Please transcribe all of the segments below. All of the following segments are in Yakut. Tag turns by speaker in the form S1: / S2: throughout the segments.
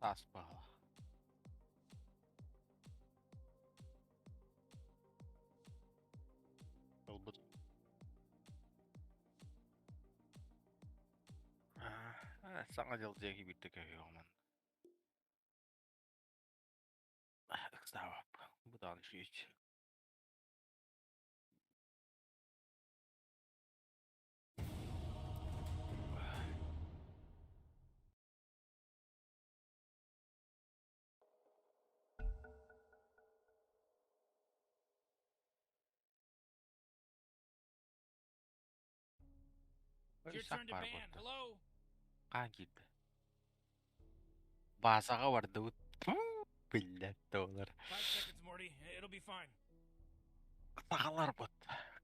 S1: Таас баҕалаах.
S2: Ылбыт.
S1: Аа, Саҥа дьыл диэки биирдэ көһүөҕүм манна. Ыксаабаппын. Быдаан үчүгэй.
S3: It's your
S1: Исаак
S3: turn to
S1: баар
S3: ban.
S1: буолла.
S3: Hello?
S1: Хаан киирдэ. Баасаҕа бардыбыт. Биллэр да
S3: 5 seconds, Morty. It'll be fine.
S1: Сахаларбыт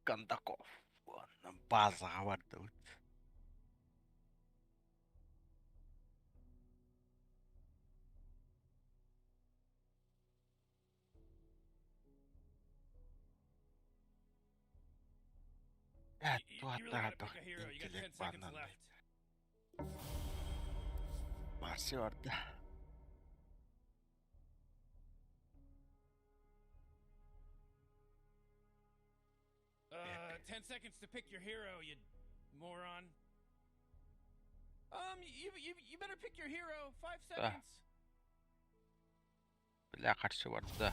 S1: Кондаков уонна баазаҕа бардыбыт.
S3: You, you you really gotta
S1: Туаттаах
S3: pick a hero. You got
S1: интеллект
S3: 10 seconds
S1: бааннан
S3: left.
S1: Марси барда.
S3: 10 seconds to pick your hero, you moron. You better pick your hero. 5
S1: Да.
S3: seconds.
S1: Бля, харчы барда.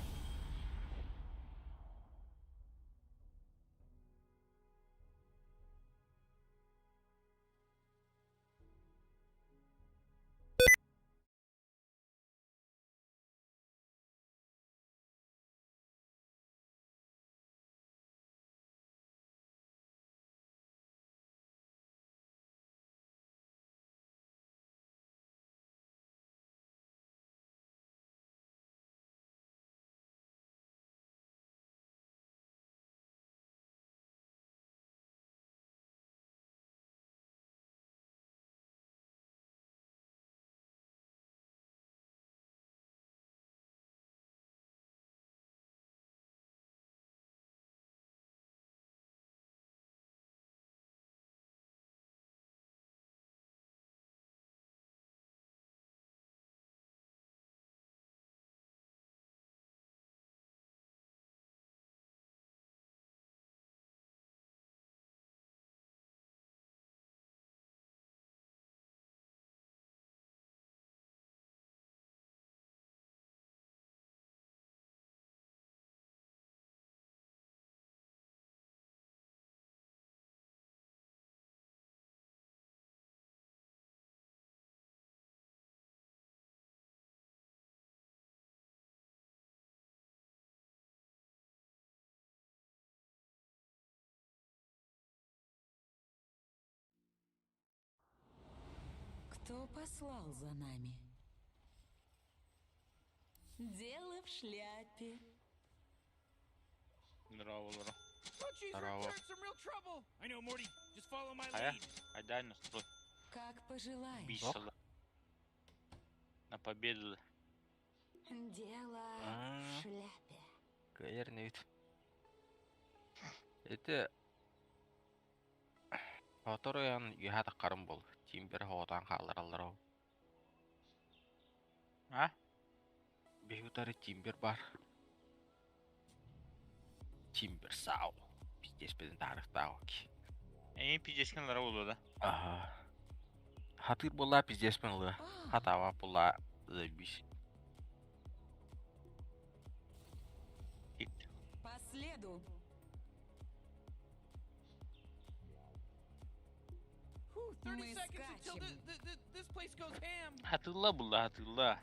S4: Кто послал за нами? Дело в шляпе.
S2: Здорово.
S3: Oh, jeez, Rick,
S1: Здорово.
S3: we're in some real trouble. I know, Morty. Just follow my
S2: А я?
S3: lead.
S2: Айдай настрой.
S4: Как пожелаешь.
S2: Бисала. На победу.
S4: Дело в
S1: А.
S4: шляпе.
S1: Кыайар инибит. Это Сотору үөһэ таххарым буол. Тимбер хоҕотоон хааллараллар ол.
S2: А?
S1: Биһи утары Тимбер бар. Тимбер сау. Пиздеспитин таарыктаах
S2: Эйин пиздескин лара буолуо да?
S1: Аха. Хатыыр буоллаа пиздеспин ылыа.
S4: А,
S1: Хатаабат буоллаа заебись.
S2: Ит.
S4: по следу.
S3: Whew, 30
S4: Мы
S3: seconds until
S4: скачем.
S3: this place goes ham.
S2: Хатылла булла, хатылла.